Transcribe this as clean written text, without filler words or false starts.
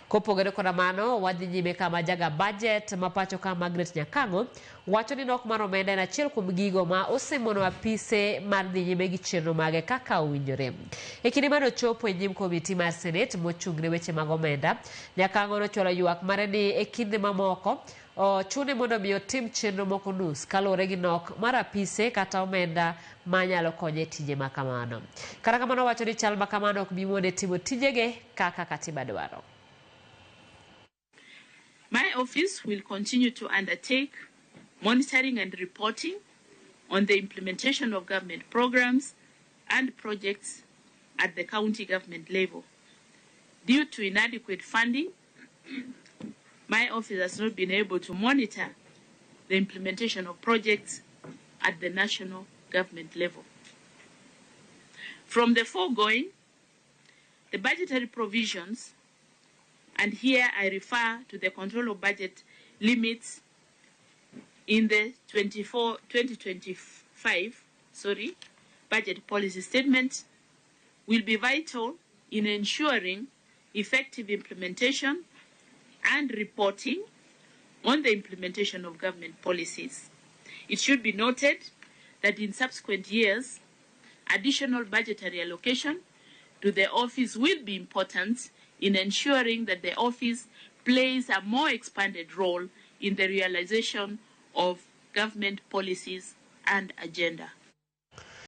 Kopogore koda mano, wadhi nyime kama jaga budget ma pacho ka Margaret Nyakang'o wacho ni nok mar omenda en achiel kuom gigo ma osemono apise mar dhi nyime gi chenro mage kaka owinjore. E kinde mane ochopo e nyim komiti mar Senate mochung' ne weche mag omenda, Nyakang'o nochwalo ywak mare ni e kinde mamoko ochune mondo mi otim chenro moko nus kaluwore gi nok mar apise kata omenda manyalo konye e tije ma kamano. Kata kamano owacho ni chal ma kamano ok bi mone timo tijege kaka katiba dwaro. My office will continue to undertake monitoring and reporting on the implementation of government programs and projects at the county government level. Due to inadequate funding, my office has not been able to monitor the implementation of projects at the national government level. From the foregoing, the budgetary provisions, and here I refer to the control of budget limits in the 2025, sorry, budget policy statement, will be vital in ensuring effective implementation and reporting on the implementation of government policies. It should be noted that in subsequent years, additional budgetary allocation to the office will be important in ensuring that the office plays a more expanded role in the realization of government policies and agenda.